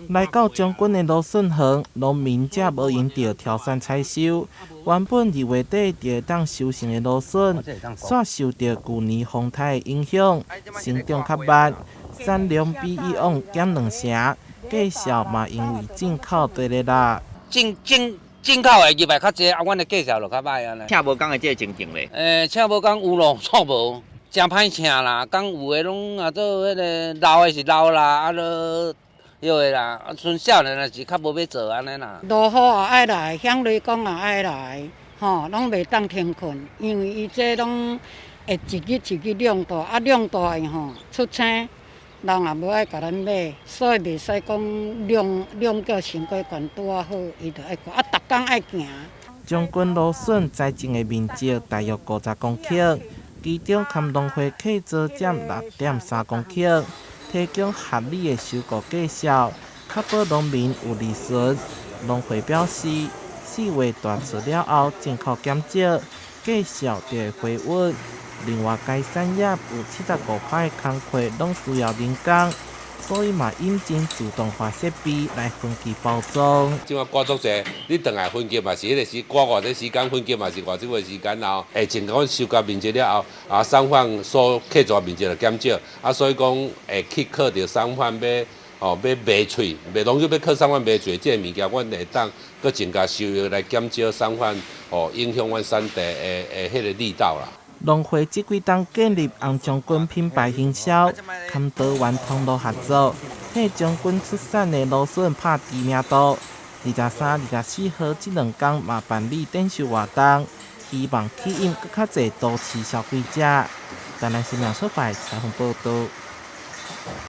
來到將軍的蘆筍園，農民才無閒著挑選採收。原本2月底就會當收成的蘆筍，煞受著舊年風颱的影響，成長較慢，產量比以往減兩成，價數嘛因為進口低咧啦。進進進口的入來較濟，啊，阮的價數就較䆀按呢。請無工的這个情形咧？請無工有咯，煞無，誠歹請啦。講有的攏啊做彼个老的是老啦，啊囉。對的啦，啊，賰少年的是較無欲做按呢啦。落雨也愛來，響雷公也愛來，吼，攏袂當停睏，因為伊這攏會一日一日量大，啊量大伊吼出青，人也無愛共咱買，所以袂使講量量叫傷過懸拄仔好，伊就愛掛，啊，逐工愛行。將軍蘆筍栽種的面積大約50公頃，其中含農會客座佔6.3公頃。提供合理的收購價數，確保農民有利潤。農會表示，4月大出了後，進口減少，價數就會回穩。另外，該產業有75%的工課攏需要人工，所以嘛引進自動化設備來分級包裝。這馬掛足濟，你轉來分級嘛是彼个時，掛偌濟時間分級嘛是偌這個時間，然後會增加阮收割面積了後，啊，商販所客座面積就減少，啊，所以講會去靠著商販欲吼欲賣喙，賣攏總欲靠商販賣喙，這个物件，阮會當閣增加收益來減少商販吼影響阮產地的彼个力道啦。農會這幾冬建立紅將軍品牌行銷，含桃園通路合作，替將軍出產的蘆筍拍知名度。23、24號這兩工嘛辦理展售活動，希望吸引閣較濟都市消費者。台南新聞所採訪報導。